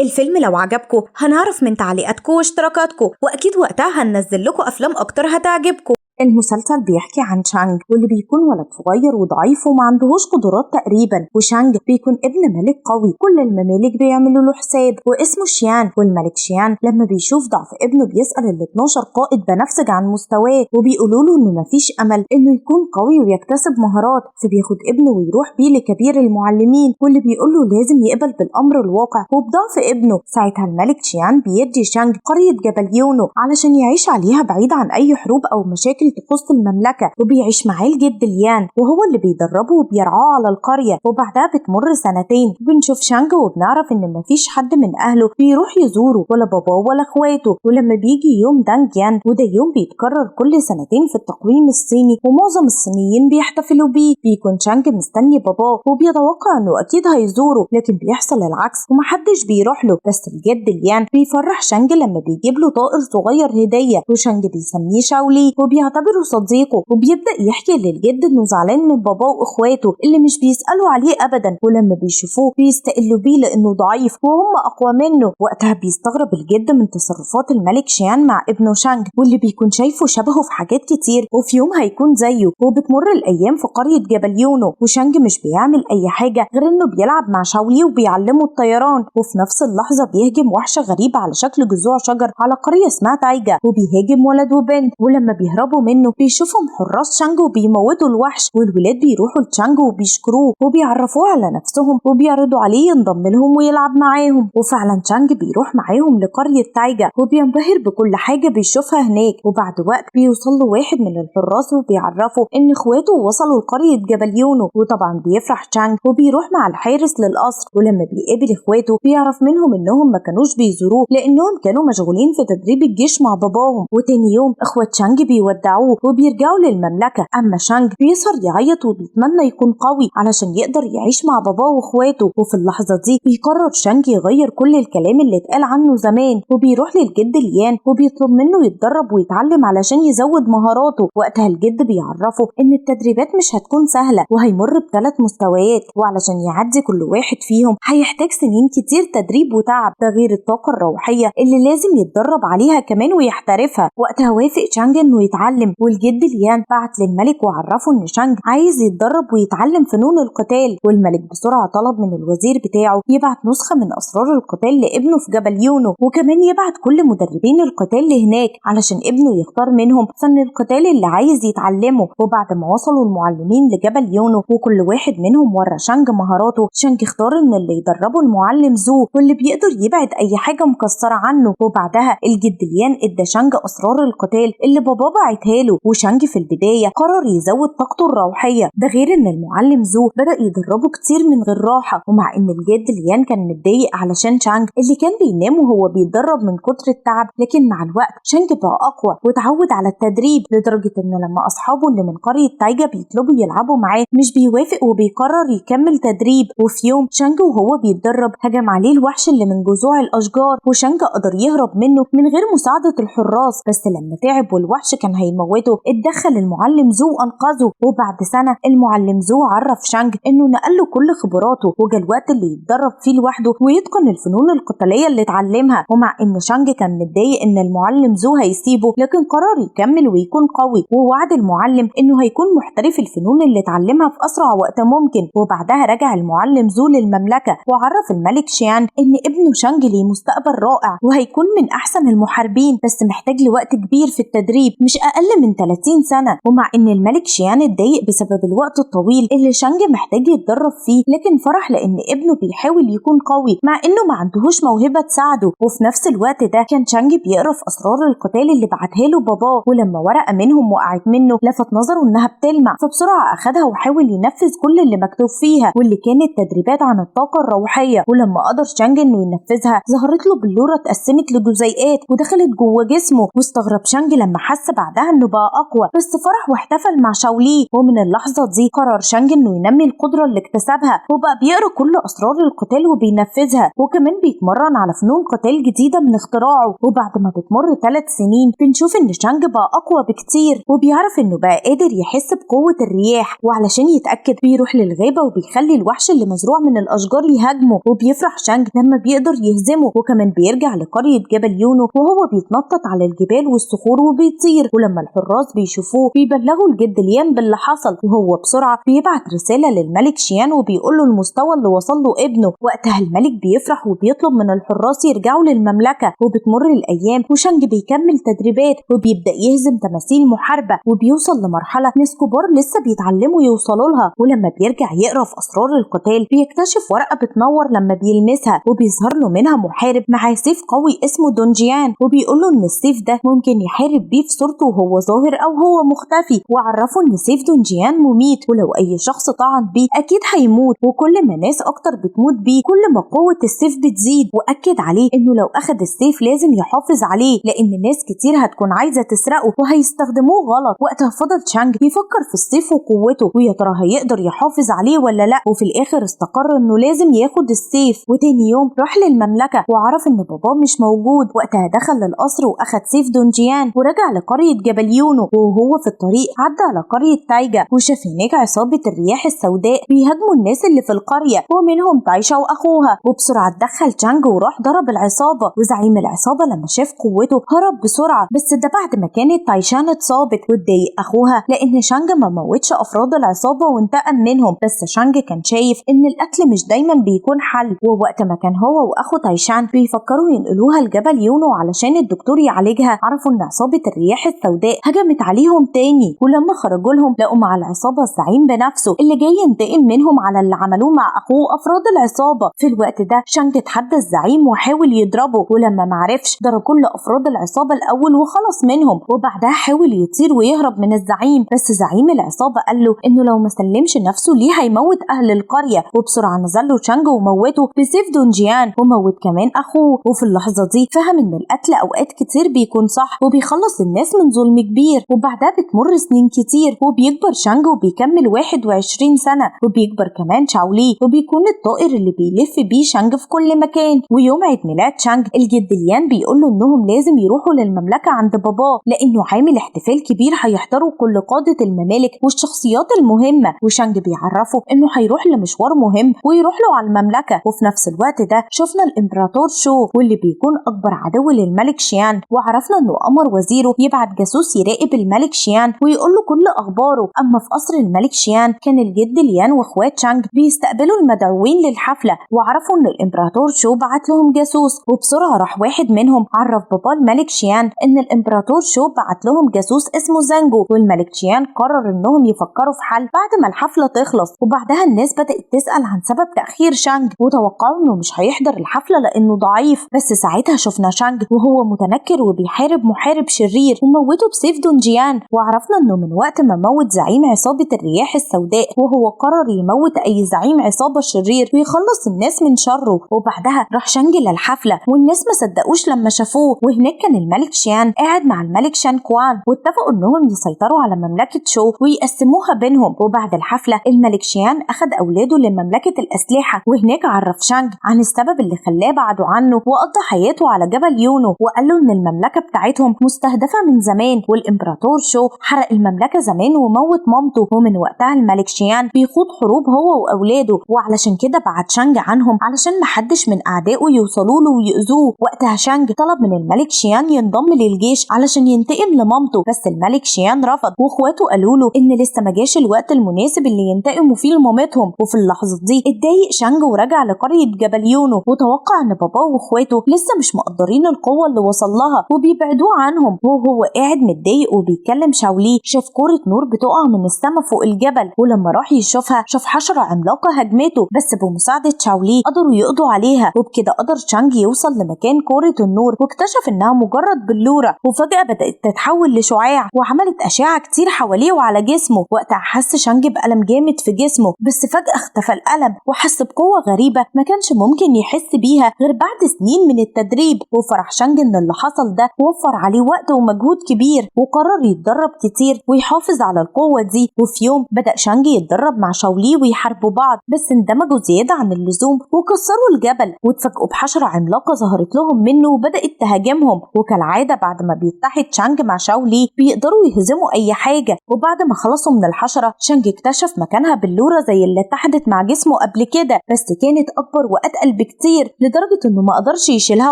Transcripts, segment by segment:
الفيلم لو عجبكم هنعرف من تعليقاتكم واشتراكاتكم، واكيد وقتها هننزل لكم افلام اكتر هتعجبكم. المسلسل بيحكي عن شانج واللي بيكون ولد صغير وضعيف وما عندهوش قدرات تقريبا. وشانج بيكون ابن ملك قوي كل الممالك بيعملوا له حساب واسمه شيان. والملك شيان لما بيشوف ضعف ابنه بيسأل ال 12 قائد بنفسج عن مستواه، وبيقولوا له انه مفيش امل انه يكون قوي ويكتسب مهارات. فبياخد ابنه ويروح بيه لكبير المعلمين واللي بيقول له لازم يقبل بالامر الواقع وبضعف ابنه. ساعتها الملك شيان بيدي شانج قرية جبل يونو علشان يعيش عليها بعيد عن اي حروب او مشاكل تخص المملكة، وبيعيش معاه الجد ليان وهو اللي بيدربه وبيرعاه على القرية. وبعدها بتمر سنتين بنشوف شانج وبنعرف ان مفيش حد من اهله بيروح يزوره ولا باباه ولا اخواته. ولما بيجي يوم دانجيان، وده يوم بيتكرر كل سنتين في التقويم الصيني ومعظم الصينيين بيحتفلوا بيه، بيكون شانج مستني باباه وبيتوقع انه اكيد هيزوره، لكن بيحصل العكس ومحدش بيروح له. بس الجد ليان بيفرح شانج لما بيجيب له طائر صغير هدية، وشانج بيسميه شاولي وبيعتبره صديقه. وبيبدأ يحكي للجد انه زعلان من باباه واخواته اللي مش بيسألوا عليه ابدا، ولما بيشوفوه بيستقلوا بيه لانه ضعيف وهم اقوى منه. وقتها بيستغرب الجد من تصرفات الملك شيان مع ابنه شانج واللي بيكون شايفه شبهه في حاجات كتير وفي يوم هيكون زيه. وبتمر الايام في قرية جبل يونو وشانج مش بيعمل اي حاجة غير انه بيلعب مع شاولي وبيعلمه الطيران. وفي نفس اللحظة بيهجم وحش غريب على شكل جذوع شجر على قرية اسمها تايجا، وبيهاجم ولد وبنت، ولما بيهربوا منه بيشوفهم حراس شانج وبيموتوا الوحش. والولاد بيروحوا لشانج وبيشكروه وبيعرفوه على نفسهم وبيعرضوا عليه ينضم لهم ويلعب معاهم. وفعلا شانج بيروح معاهم لقرية تايجا وبينبهر بكل حاجة بيشوفها هناك. وبعد وقت بيوصل له واحد من الحراس وبيعرفه ان اخواته وصلوا لقرية جبل يونو، وطبعا بيفرح شانج وبيروح مع الحارس للقصر. ولما بيقابل اخواته بيعرف منهم انهم ما كانوش بيزوروه لانهم كانوا مشغولين في تدريب الجيش مع باباهم. وتاني يوم اخوات شانج بيودعوه وبيرجعوا للمملكة. اما شانج بيسهر يعيط وبيتمنى يكون قوي علشان يقدر يعيش مع باباه واخواته. وفي اللحظة دي بيقرر شانج يغير كل الكلام اللي اتقال عنه زمان، وبيروح للجد ليان وبيطلب منه يتدرب ويتعلم علشان يزود مهاراته. وقتها الجد بيعرفه ان التدريبات مش هتكون سهلة وهيمر بثلاث مستويات، وعلشان يعدي كل واحد فيهم هيحتاج سنين كتير تدريب وتعب، ده غير الطاقة الروحية اللي لازم يتدرب عليها كمان ويحترفها. وقتها وافق شانج انه يتعلم، والجد ليان بعت للملك وعرفه ان شانج عايز يتدرب ويتعلم فنون القتال. والملك بسرعة طلب من الوزير بتاعه يبعت نسخة من أسرار القتال لابنه في جبل يونو، وكمان يبعت كل مدربين القتال لهناك علشان ابنه يختار منهم فن القتال اللي عايز يتعلمه. وبعد ما وصلوا المعلمين لجبل يونو وكل واحد منهم ورى شانج مهاراته، شانج اختار ان اللي يدربه المعلم زو واللي بيقدر يبعد اي حاجة مكسرة عنه. وبعدها الجد ليان ادى شانج اسرار القتال اللي باباه بعتها له، وشانج في البداية قرر يزود طاقته الروحية، ده غير ان المعلم زو بدأ يدربه كتير من غير راحة. ومع ان الجد ليان كان متضايق علشان شانج اللي كان بينام وهو بيتدرب من كتر التعب، لكن مع الوقت شانج بقى اقوى وتعود على التدريب، لدرجة ان لما اصحابه اللي من قرية تايجا بيطلبوا يلعبوا معاه مش بيوافق وبيقرر يكمل تدريب. وفي يوم شانج وهو بيتدرب هجم عليه الوحش اللي من جذوع الاشجار، وشانج قدر يهرب منه من غير مساعدة الحراس، بس لما تعب والوحش كان هيموته اتدخل المعلم زو وانقذه. وبعد سنة المعلم زو عرف شانج انه نقل له كل خبراته وجا الوقت اللي يتدرب فيه لوحده ويتقن الفنون القتالية اللي اتعلمها. ومع ان شانج كان متضايق ان المعلم زو هيسيبه، لكن قرر يكمل ويكون قوي، ووعد المعلم انه هيكون محترف الفنون اللي اتعلمها في اسرع وقت ممكن. وبعدها رجع المعلم زو للمملكة وعرف الملك شيان ان ابنه شانج ليه مستقبل رائع وهيكون من احسن المحاربين، بس محتاج لوقت كبير في التدريب مش اقل من 30 سنة. ومع ان الملك شيان اتضايق بسبب الوقت الطويل اللي شانج محتاج يتدرب فيه، لكن فرح لان ابنه بيحاول يكون قوي مع انه ما عندهوش موهبة تساعده. وفي نفس الوقت ده كان شانج بيقرا في اسرار القتال اللي بعتها له باباه، ولما ورقة منهم وقعت منه لفت نظره انها بتلمع، فبسرعة اخدها وحاول ينفذ كل اللي مكتوب فيها واللي كانت تدريبات عن الطاقة الروحية. ولما قدر شانج انه ينفذها ظهرت له بلورة اتقسمت لجزيئات ودخلت جوه جسمه، واستغرب شانج لما حس بعدها انه بقى اقوى، بس فرح واحتفل مع شاولي. ومن اللحظة دي قرر شانج انه ينمي القدرة اللي اكتسبها، وبقى بيقرا كل اسرار القتال وبينفذها، وكمان بيتمرن على فنون قتال جديدة من اختراعه. وبعد ما بتمر 3 سنين بنشوف ان شانج بقى اقوى بكتير، وبيعرف انه بقى قادر يحس بقوة الرياح، وعلشان يتأكد بيروح للغابة وبيخلي الوحش اللي مزروع من الاشجار يهاجمه، وبيفرح شانج لما بيقدر يهزمه. وكمان بيرجع لقرية جبل يونو وهو بيتنطط على الجبال والصخور وبيطير، ولما الحراس بيشوفوه بيبلغوا الجد ليان باللي حصل، وهو بسرعة بيبعت رسالة للملك شيان وبيقول له المستوى اللي وصل له ابنه. وقتها الملك بيفرح وبيطلب من الحراس يرجعوا للمملكة. وبتمر الأيام وشانج بيكمل تدريبات وبيبدأ يهزم تماثيل محاربة، وبيوصل لمرحلة ناس كبار لسه بيتعلموا يوصلوا لها. ولما بيرجع يقرا في أسرار القتال بيكتشف ورقة بتنور لما بيلمسها، وبيظهر له منها محارب معاه سيف قوي اسمه دونجيان، وبيقول له ان السيف ده ممكن يحارب بيه في صورته وهو ظاهر او هو مختفي، وعرفه ان سيف دونجيان مميت، ولو اي شخص طعن بيه اكيد هيموت، وكل ما ناس اكتر بتموت بيه كل ما قوة السيف بتزيد. واكد عليه انه لو اخد السيف لازم يحافظ عليه لان ناس كتير هتكون عايزة تسرقه وهيستخدموه غلط. وقتها فضل تشانج يفكر في السيف وقوته، ويا ترى هيقدر يحافظ عليه ولا لا، وفي الاخر استقر انه لازم ياخد السيف. وتاني يوم راح للمملكة وعرف ان باباه مش موجود. وقتها دخل للقصر واخد سيف دونجيان ورجع لقرية جبل يونو. وهو في الطريق عدى على قرية تايجا وشاف هناك عصابة الرياح السوداء بيهاجموا الناس اللي في القرية ومنهم تايشا واخوها، وبسرعة اتدخل تشانج وراح ضرب العصابة. وزعيم العصابة لما شاف قوته هرب بسرعة، بس ده بعد ما كانت تايشان اتصابت، واتضايق اخوها لان شانج ما موتش افراد العصابة وانتقم منهم. بس شانج كان شايف ان القتل مش دايما بيكون حل، ووقت ما كان هو واخو تايشان بيفكروا ينقلوها لجبل يونو علشان الدكتور يعالجها، عرفوا ان عصابة الرياح السوداء هجمت عليهم تاني. ولما خرجوا لهم لقوا مع العصابة الزعيم بنفسه اللي جاي ينتقم منهم على اللي عملوه مع اخوه افراد العصابة. في الوقت ده شانج اتحدى الزعيم وحاول يضربه، ولما معرفش ضرب كل افراد العصابة الاول وخلص منهم، وبعدها حاول يطير ويهرب من الزعيم، بس زعيم العصابة قال له انه لو ما سلمش نفسه ليه هيموت اهل القرية. وبسرعة نزل له تشانج وموته بسيف دونجيان وموت كمان اخوه. وفي اللحظة دي فهم ان القتل اوقات كتير بيكون صح وبيخلص الناس من ظلم كبير. وبعدها بتمر سنين كتير وبيكبر شانج وبيكمل 21 سنة، وبيكبر كمان شاولي وبيكون الطائر اللي بيلف بيه شانج في كل مكان. ويوم عيد ميلاد شانج الجد ليان بيقول له انهم لازم يروحوا للمملكة عند باباه لانه عامل احتفال كبير هيحضره كل قادة الممالك والشخصيات المهمة. وشانج بيعرفه انه هيروح لمشوار مهم ويروح له على المملكة. وفي نفس الوقت ده شفنا الامبراطور شو واللي بيكون اكبر عدو للملك شيان، وعرفنا انه امر وزيره يبعت جاسوس يراقب الملك شيان ويقول له كل اخباره. اما في قصر الملك شيان كان الجد ليان واخوات شانج بيستقبلوا المدعوين للحفلة، وعرفوا ان الامبراطور شو بعت لهم جاسوس، وبسرعة راح واحد منهم عرف بابا الملك شيان ان الامبراطور شو بعت لهم جاسوس اسمه زانجو. والملك شيان قرر انهم يفكروا في حل بعد ما الحفلة تخلص. وبعدها الناس بدأت تسأل عن سبب تأخير شانج وتوقعوا انه مش هيحضر الحفلة لانه ضعيف، بس ساعتها شفنا شانج وهو متنكر وبيحارب محارب شرير وموته بسيف دونجيان، وعرفنا انه من وقت ما موت زعيم عصابة الرياح السوداء وهو قرر يموت اي زعيم عصابة شرير ويخلص الناس من شره. وبعدها راح شانج للحفلة والناس ما صدقوش لما شافوه، وهناك كان الملك شيان قاعد مع الملك شان كوان واتفقوا انهم يسيطروا على مملكة شو ويقسموها بينهم. وبعد الحفلة الملك شيان اخذ اولاده لمملكة الاسلحة، وهناك عرف شانج عن السبب اللي خلاه بعده عنه وقضى حياته على جبل يونو، وقال له ان المملكة بتاعتهم مستهدفة من زمان والامبراطور شو حرق المملكة زمان وموت مامته، ومن وقتها الملك شيان بيخوض حروب هو واولاده، وعلشان كده بعد شانج عنهم علشان محدش من اعدائه يوصلوا له ويؤذوه. وقتها شانج طلب من الملك شيان ينضم للجيش علشان ينتقم لمامته، بس الملك شيان رفض، واخواته قالوا له ان لسه ما جاش الوقت المناسب اللي ينتقموا فيه لمامتهم. وفي اللحظة دي اتضايق شانج ورجع لقرية جبل يونو، وتوقع ان باباه واخواته لسه مش مقدرين القوة اللي وصل لها وبيبعدوه عنهم. وهو قاعد متضايق وبيكلم شاولي شاف كورة نور بتقع من السما فوق الجبل، ولما راح يشوفها شاف حشرة عملاقة هجمته، بس بمساعدة شاولي قدروا يقضوا عليها. وبكده قدر شانج يوصل لمكان كورة النور واكتشف انها مجرد بلورة، وفجأة بدأت تتحول لشعاع وعملت أشعة كتير حواليه وعلى جسمه. وقتها حس شانج بألم جامد في جسمه، بس فجأة اختفى الألم وحس بقوة غريبة ما كانش ممكن يحس بيها غير بعد سنين من التدريب. وفرح شانج ان اللي حصل ده وفر عليه وقت ومجهود كبير. كبير، وقرر يتدرب كتير ويحافظ على القوة دي. وفي يوم بدأ شانج يتدرب مع شاولي ويحاربوا بعض، بس اندمجوا زيادة عن اللزوم وكسروا الجبل، واتفاجئوا بحشرة عملاقة ظهرت لهم منه وبدأت تهاجمهم. وكالعادة بعد ما بيتحد شانج مع شاولي بيقدروا يهزموا أي حاجة. وبعد ما خلصوا من الحشرة شانج اكتشف مكانها بلورة زي اللي اتحدت مع جسمه قبل كده، بس كانت أكبر وأتقل بكتير لدرجة إنه ما قدرش يشيلها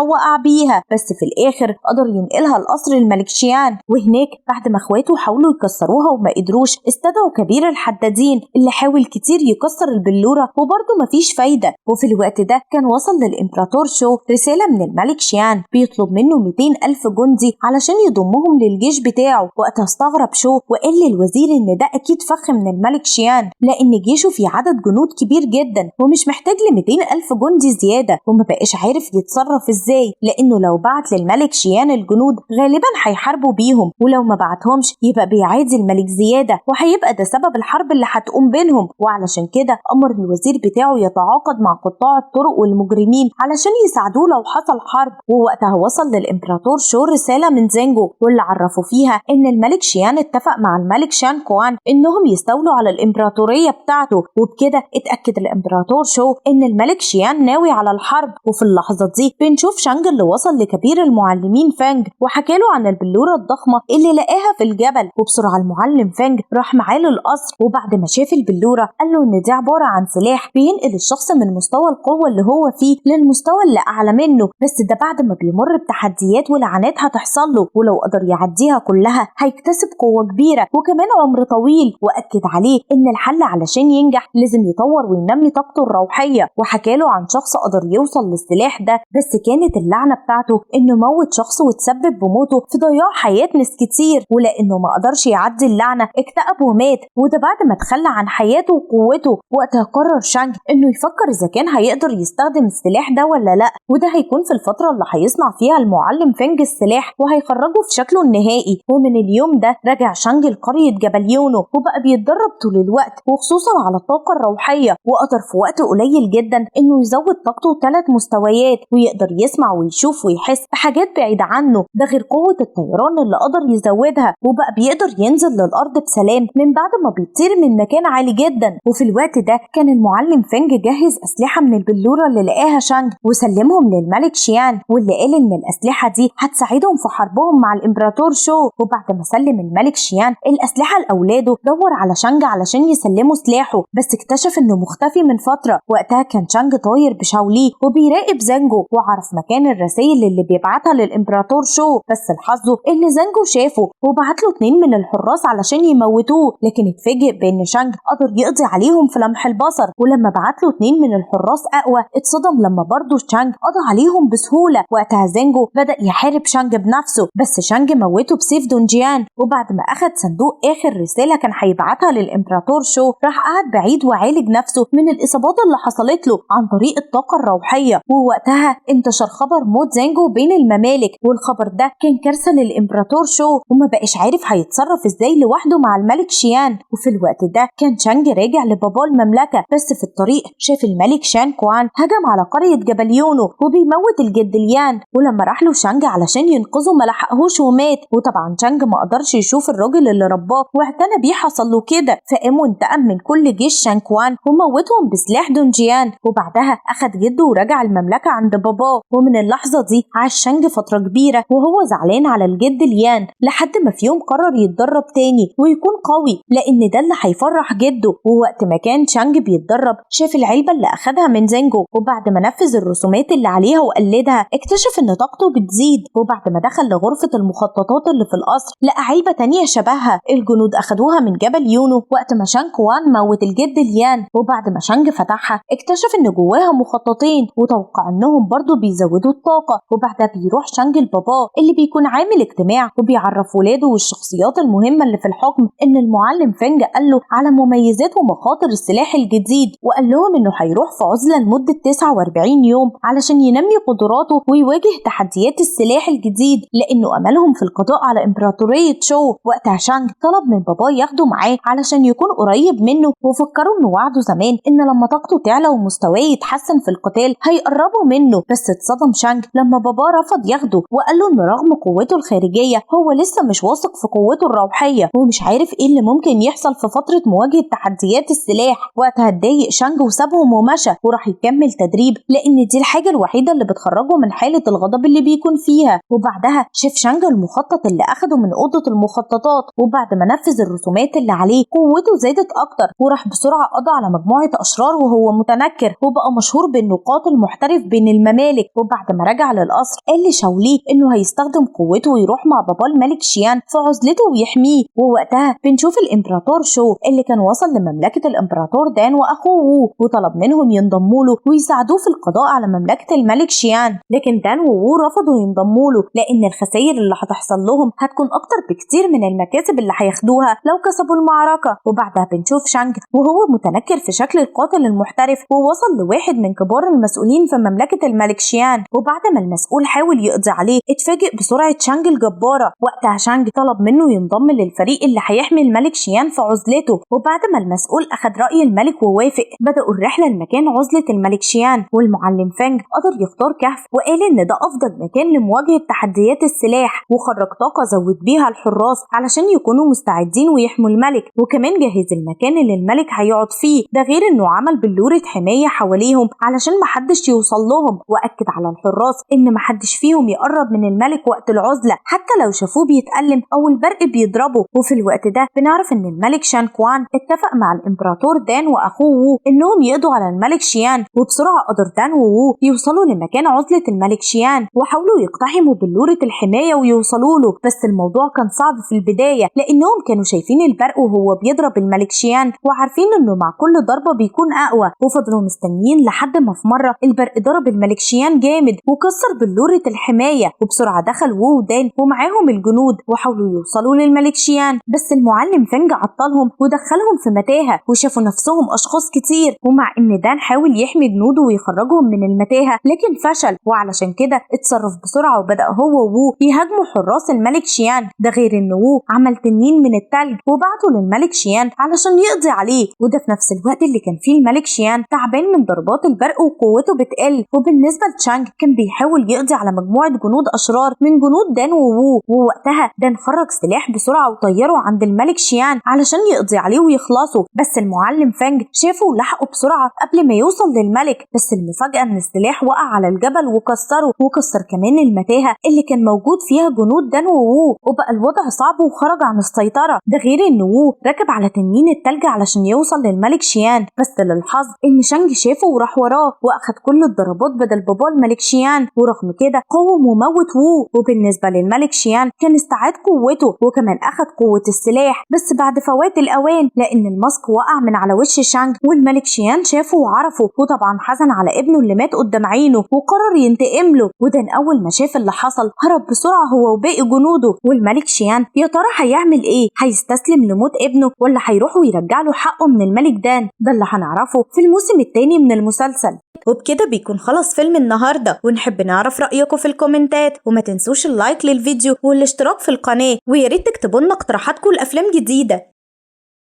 ووقع بيها، بس في الآخر قدر ينقلها لقصر الملك شيان. وهناك بعد ما اخواته حاولوا يكسروها وما قدروش، استدعوا كبير الحدادين اللي حاول كتير يكسر البلورة وبرضه مفيش فايدة. وفي الوقت ده كان وصل للإمبراطور شو رسالة من الملك شيان بيطلب منه 200 ألف جندي علشان يضمهم للجيش بتاعه. وقتها استغرب شو وقال للوزير إن ده أكيد فخ من الملك شيان، لأن جيشه في عدد جنود كبير جدا ومش محتاج ل 200 ألف جندي زيادة، وما بقاش عارف يتصرف إزاي، لأنه لو بعت للملك شيان الجنود غالبا هيحاربوا بيهم، ولو ما بعتهمش يبقى بيعادي الملك زيادة وهيبقى ده سبب الحرب اللي هتقوم بينهم. وعلشان كده أمر الوزير بتاعه يتعاقد مع قطاع الطرق والمجرمين علشان يساعدوه لو حصل حرب. ووقتها وصل للإمبراطور شو رسالة من زينجو واللي عرفوا فيها إن الملك شيان اتفق مع الملك شان كوان إنهم يستولوا على الإمبراطورية بتاعته، وبكده اتأكد الإمبراطور شو إن الملك شيان ناوي على الحرب. وفي اللحظة دي بنشوف شانج اللي وصل لكبير المعلمين فانج وحكى له عن البلورة الضخمة اللي لقاها في الجبل، وبسرعة المعلم فانج راح معاه للقصر، وبعد ما شاف البلورة قال له إن دي عبارة عن سلاح بينقل الشخص من مستوى القوة اللي هو فيه للمستوى اللي أعلى منه، بس ده بعد ما بيمر بتحديات ولعنات هتحصل له، ولو قدر يعديها كلها هيكتسب قوة كبيرة وكمان عمر طويل. وأكد عليه إن الحل علشان ينجح لازم يطور وينمي طاقته الروحية، وحكى له عن شخص قدر يوصل للسلاح ده، بس كانت اللعنة بتاعته إنه موت شخص وتسبب بموته في ضياع حياة ناس كتير، ولأنه ما قدرش يعدي اللعنة اكتئب ومات، وده بعد ما تخلى عن حياته وقوته. وقتها قرر شانج إنه يفكر إذا كان هيقدر يستخدم السلاح ده ولا لأ، وده هيكون في الفترة اللي هيصنع فيها المعلم فينج السلاح وهيخرجه في شكله النهائي. ومن اليوم ده رجع شانج لقرية جبل يونو وبقى بيتدرب طول الوقت وخصوصا على الطاقة الروحية، وقدر في وقت قليل جدا إنه يزود طاقته 3 مستويات ويقدر يسمع ويشوف ويحس بحاجات بعيدة عنه، ده غير قوة الطيران اللي قدر يزودها، وبقى بيقدر ينزل للأرض بسلام من بعد ما بيطير من مكان عالي جدا. وفي الوقت ده كان المعلم فينج جهز أسلحة من البلورة اللي لقاها شانج وسلمهم للملك شيان، واللي قال إن الأسلحة دي هتساعدهم في حربهم مع الإمبراطور شو. وبعد ما سلم الملك شيان الأسلحة لأولاده دور على شانج علشان يسلموا سلاحه، بس اكتشف إنه مختفي من فترة. وقتها كان شانج طاير بشاولي وبيراقب زانجو وعرف مكان الرسائل اللي بيبعتها للإمبراطور شو، بس لحظه إن زانجو شافه وبعت له 2 من الحراس علشان يموتوه، لكن اتفاجئ بإن شانج قدر يقضي عليهم في لمح البصر. ولما بعت له 2 من الحراس أقوى اتصدم لما برضه شانج قضى عليهم بسهولة. وقتها زانجو بدأ يحارب شانج بنفسه، بس شانج موته بسيف دونجيان. وبعد ما أخد صندوق آخر رسالة كان هيبعتها للإمبراطور شو راح قعد بعيد وعالج نفسه من الإصابات اللي حصلت له عن طريق الطاقة الروحية. ووقتها انتشر خبر موت زانجو بين الممالك، والخبر ده كان كارثة للإمبراطور شو وما بقاش عارف هيتصرف ازاي لوحده مع الملك شيان. وفي الوقت ده كان شانج راجع لباباه المملكة، بس في الطريق شاف الملك شان كوان هجم على قرية جبل يونو وبيموت الجد ليان، ولما راح له شانج علشان ينقذه ما لحقهوش ومات. وطبعا شانج ما قدرش يشوف الراجل اللي رباه واعتنى بيه حصل له كده، فقام وانتقم من كل جيش شان كوان وموتهم بسلاح دونجيان. وبعدها اخد جده ورجع المملكة عند باباه. ومن اللحظة دي عاش شانج فترة كبيرة وهو زعلان على الجد ليان، لحد ما في يوم قرر يتدرب تاني ويكون قوي لان ده اللي هيفرح جده. ووقت ما كان شانج بيتدرب شاف العلبة اللي اخدها من زانجو، وبعد ما نفذ الرسومات اللي عليها وقلدها اكتشف ان طاقته بتزيد. وبعد ما دخل لغرفة المخططات اللي في القصر لقى علبة تانية شبهها الجنود اخدوها من جبل يونو وقت ما شانج كوان موت الجد ليان. وبعد ما شانج فتحها اكتشف ان جواها مخططين وتوقع انهم برضو بيزودوا الطاقة. وبعدها بيروح شانج لباباه اللي بيكون عامل اجتماع وبيعرف ولاده والشخصيات المهمة اللي في الحكم ان المعلم فينج قال له على مميزات ومخاطر السلاح الجديد، وقال لهم انه هيروح في عزلة لمدة 49 يوم علشان ينمي قدراته ويواجه تحديات السلاح الجديد لانه املهم في القضاء على امبراطورية شو. وقتها شانج طلب من باباه ياخده معاه علشان يكون قريب منه، وفكروا انه وعده زمان ان لما طاقته تعلى ومستواه يتحسن في القتال هيقربوا منه، بس اتصدم شانج لما باباه رفض ياخده وقال له ان رغم قوته الخارجية هو وهو لسه مش واثق في قوته الروحية ومش عارف ايه اللي ممكن يحصل في فترة مواجهة تحديات السلاح. وقتها اتضايق شانج وسابهم ومشى وراح يكمل تدريب لان دي الحاجة الوحيدة اللي بتخرجه من حالة الغضب اللي بيكون فيها. وبعدها شاف شانج المخطط اللي اخده من أوضة المخططات، وبعد ما نفذ الرسومات اللي عليه قوته زادت اكتر، وراح بسرعة قضى على مجموعة اشرار وهو متنكر، وبقى مشهور بانه قاتل محترف بين الممالك. وبعد ما رجع للقصر قال لشاولي انه هيستخدم قوته ويروح مع باباه الملك شيان في عزلته ويحميه. ووقتها بنشوف الامبراطور شو اللي كان وصل لمملكة الامبراطور دان واخوه وو، وطلب منهم ينضموا له ويساعدوه في القضاء على مملكة الملك شيان، لكن دان ووو رفضوا ينضموا له لان الخسائر اللي هتحصل لهم هتكون اكتر بكتير من المكاسب اللي هياخدوها لو كسبوا المعركة. وبعدها بنشوف شانج وهو متنكر في شكل القاتل المحترف ووصل لواحد من كبار المسؤولين في مملكة الملك شيان، وبعد ما المسؤول حاول يقضي عليه اتفاجئ بسرعة شانج الجبارة. وقتها شانج طلب منه ينضم للفريق اللي هيحمي الملك شيان في عزلته، وبعد ما المسؤول أخذ رأي الملك ووافق بدأوا الرحلة لمكان عزلة الملك شيان. والمعلم فانج قدر يختار كهف وقال إن ده أفضل مكان لمواجهة تحديات السلاح، وخرج طاقة زود بيها الحراس علشان يكونوا مستعدين ويحموا الملك، وكمان جهز المكان اللي الملك هيقعد فيه، ده غير إنه عمل بلورة حماية حواليهم علشان محدش يوصل لهم، وأكد على الحراس إن محدش فيهم يقرب من الملك وقت العزلة حتى لو شافوه بيتألم أو البرق بيضربه. وفي الوقت ده بنعرف إن الملك شان كوان اتفق مع الإمبراطور دان وأخوه وو إنهم يقضوا على الملك شيان، وبسرعة قدر دان ووو يوصلوا لمكان عزلة الملك شيان وحاولوا يقتحموا بلورة الحماية ويوصلوا له، بس الموضوع كان صعب في البداية لأنهم كانوا شايفين البرق وهو بيضرب الملك شيان وعارفين إنه مع كل ضربة بيكون أقوى، وفضلوا مستنيين لحد ما في مرة البرق ضرب الملك شيان جامد وكسر بلورة الحماية، وبسرعة دخل وو ودان ومعاهم الجنود وحاولوا يوصلوا للملك شيان، بس المعلم فينج عطلهم ودخلهم في متاهة وشافوا نفسهم أشخاص كتير، ومع إن دان حاول يحمي جنوده ويخرجهم من المتاهة لكن فشل، وعلشان كده اتصرف بسرعة وبدأ هو وو يهاجموا حراس الملك شيان، ده غير إن وو عمل تنين من التلج وبعته للملك شيان علشان يقضي عليه، وده في نفس الوقت اللي كان فيه الملك شيان تعبان من ضربات البرق وقوته بتقل. وبالنسبة لتشانج كان بيحاول يقضي على مجموعة جنود أشرار من جنود دان ووو، ووقتها دان خرج سلاح بسرعة وطيره عند الملك شيان علشان يقضي عليه ويخلصه، بس المعلم فانج شافه ولحقه بسرعة قبل ما يوصل للملك، بس المفاجأة إن السلاح وقع على الجبل وكسره، وكسر كمان المتاهة اللي كان موجود فيها جنود دان ووو، وبقى الوضع صعب وخرج عن السيطرة، ده غير إن وو ركب على تنين التلج علشان يوصل للملك شيان، بس للحظ إن شانج شافه وراح وراه وأخد كل الضربات بدل باباه الملك شيان، ورغم كده قاوم وموت وو. وبالنسبة للملك شيان كان استعاد قوته وكمان أخد قوة السلاح بس بعد فوات الأوان، لأن الماسك وقع من على وش شانج والملك شيان شافه وعرفه، وطبعا حزن على ابنه اللي مات قدام عينه وقرر ينتقم له. ودان أول ما شاف اللي حصل هرب بسرعة هو وباقي جنوده. والملك شيان يا ترى هيعمل إيه؟ هيستسلم لموت ابنه ولا هيروح ويرجع له حقه من الملك دان؟ ده اللي هنعرفه في الموسم الثاني من المسلسل. وبكده بيكون خلص فيلم النهارده، ونحب نعرف رأيكم في الكومنتات، وما تنسوش ال like للفيديو والاشتراك في القناة، ويا ريت تكتبوا لنا اقتراحاتكم لأفلام جديدة.